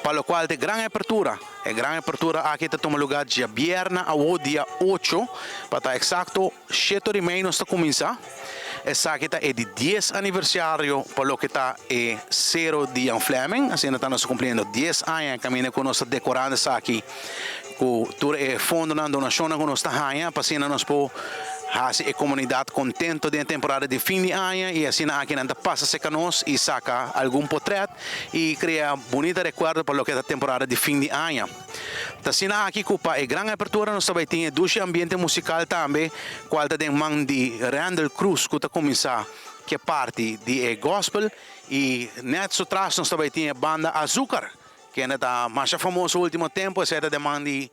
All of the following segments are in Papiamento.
Pa locual ta e gran apertura, e gran apertura aki ta tuma lugar djabièrnè awo dia ocho, pa ta exacto shete ora y mei nos ta cuminsa. Esaki ta e di dies aniversario pa loke ta e Sero di Jan Flemming, asina ta nos ta cumpliendo dies aña caminda cu nos ta decorando esaki cu tur e fondonan, donacionnan cu nos ta haña pa asina nos por haci e comunidad contento den e temporada di fin di aña y asina aki nan ta pasa cerca nos y saca algun potret y crea bunita recuerdo pa loke ta temporada di fin di aña. Ta asina aki cu pa e gran apertura nos ta bay tin e dushi ambiente musical tambe cual ta den man di Randall Cruz cu ta cuminsa ke parti di e gospel y net su tras nos ta bay tin e banda Azucar kende ta masha famoso ultimo tempo, esey ta den man di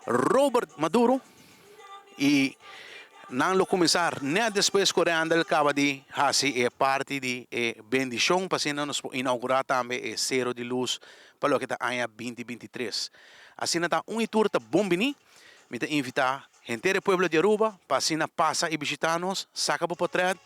Robert Maduro. Y nan lo cuminsa net despues cu Randall caba di haci e parti di e bendicion pa asina nos por inaugura tambe e Cero di Luz pa loke ta aña binti binti tres. Asina ta un y tur ta bon bini. Mi ta invita henter e pueblo di Aruba pa asina pasa y bishita nos, saca bo potret,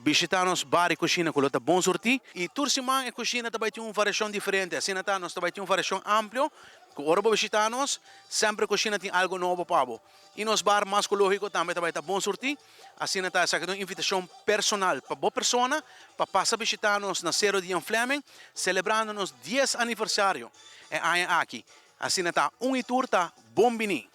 bishita nos bar y cushina cu lo ta bon surti. Y tur siman e cushina ta bay tin un variacion diferente. Asina ta nos ta bay tin un variacion amplio Ku ora bo bishitá nos, semper kushina tin algu nobo pa bo. I nos bar mas ku lógiko tambe ta bai ta bon surtí. Asina ta esaki ta un invitashon personal pa bo persona pa pasa bishitá nos na Sero di Jan Flemming, selebrando nos dies aniversario e aña aki. Asina ta un i tur ta bon biní.